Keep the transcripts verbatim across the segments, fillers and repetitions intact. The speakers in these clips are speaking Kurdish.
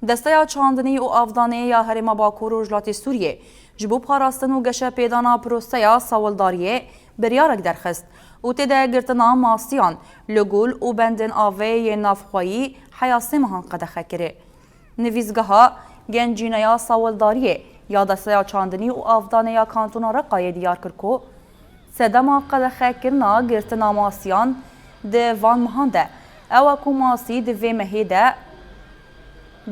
Desteya Çandinî û Avdanê ya Herêma Bakur Rojhilatê Sûriyê ji bo parastin û geşepêdana proseya sewildariyê biryarek derxist û tê de girtina masiyan li gul û bendên avê yên navxweyî heya sê mehan qedexe kirê. Nivîsgeha Gencîneya Sewildariyê ya Desteya Çandinî û Avdanê ya Kantona Reqayê diyar kir ku sedema qedexekirina girtina masiyan di van mehan de ew e ku masî di vê mehê de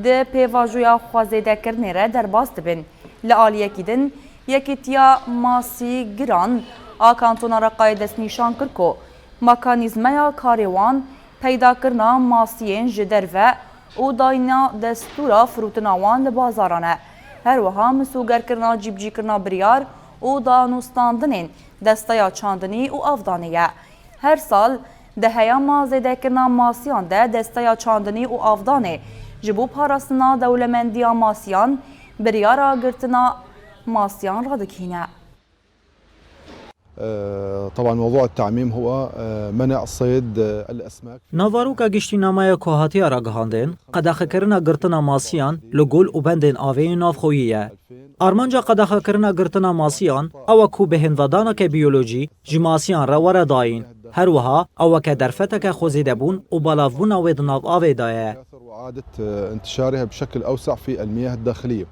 di pêvajoya xwezêdekirinê re derbas dibin. Li aliyekî din, Yekîtiya Masîgiran a Kantona Reqayê destnîşan kir ku mekanîzmeya karê wan peydakirina masiyên ji derve û dayîna destûra firotina wan li bazaran e. Her wiha misogerkirina cîbicîkirina biryar û danûstandinên Desteya Çandinî û Avdanê ye. Her sal di heyama zêdekirina masiyan de Desteya Çandinî û Avdanê ji bo parastina dewlemendiya masiyan biryara girtina masiyan radikîne. آه، طبعا موضوع التعميم هو آه، منع صيد آه، الأسماك. Navbaroka giştî namaya ku hatiye ragihandin, qedexekirina girtina masiyan li gul û bendên avê yên navxweyî ye. Armanca qedexekirina girtina masiyan ew e ku bi hênvedaneke biyolojî ji masiyan re were dayîn. Her wiha ew weke derfeteke xwezêdebûn û belavbûna wê di nav avê de ye. وإعادة آه، انتشارها بشكل أوسع في المياه الداخلية.